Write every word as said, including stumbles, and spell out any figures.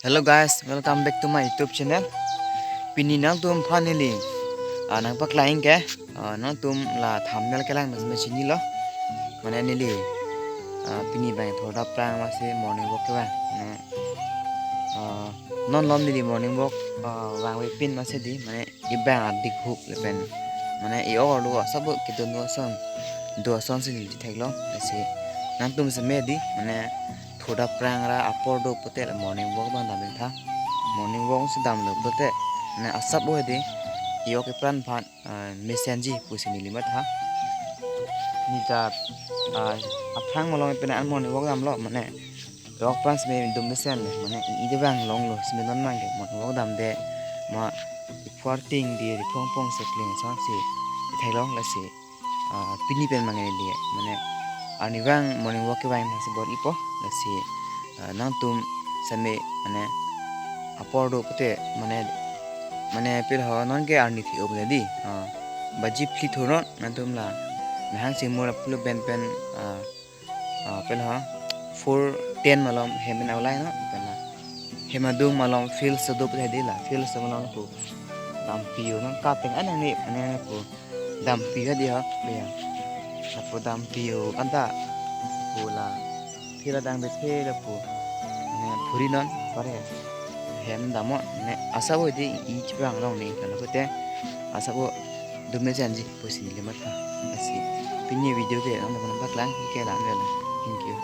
Hello guys, welcome back to my YouTube channel. Pini nangtum aphan neli ah, nangpaklang ke ah, nangtum la thumbnail kelang mas machine lo. Mane neli ah, pini bang thorda prang masi morning walk ke bang. Mane ah, non lom neli morning walk ah, vangve pin masi di mane ibang adik hup lapen mane i-or lo asap kedun do ason do ason si neli theklong. Lasi nangtum seme di mane thorda prang ra apor do pute la morning walk bang dam tha. Morning walk si damlo pute mane asap o hedi i-ok ipran aphan ah, mesenji pusi neli matha. Nita ah, aphrang malom pen an morning walk damlo mane walk apran seme dum mesen mane i-ide bang longlo seme non mang ke morning walk damde ma iphuar ting di ri phong phong sekling ason si theklong. Lasi ah, pini pen mang neli mane arnivang morning walk kevang si bor-ipo. Lasi ah, nangtum seme mane apor do pute mane mane pil ho non ke arni thi-o pute di ah, baji phli thurnon nangtum la mahang si mura pulo ben pen ah, ah, pil ho four ten malom hem en aulai no pen la hem adung malom field so do pute di la field so malom pu dampi-o non kapeng anang ni anang pu dampi hadi ha ya lapu dampi-o anta pu la thila dang bethe lapu ne phuri non pare hem damo ne asap o di i chibang long ni kana pute asap o dum mesenji pusi neli matha. Lasi pini video ke ang dapat paklang ke la mela. Thank you.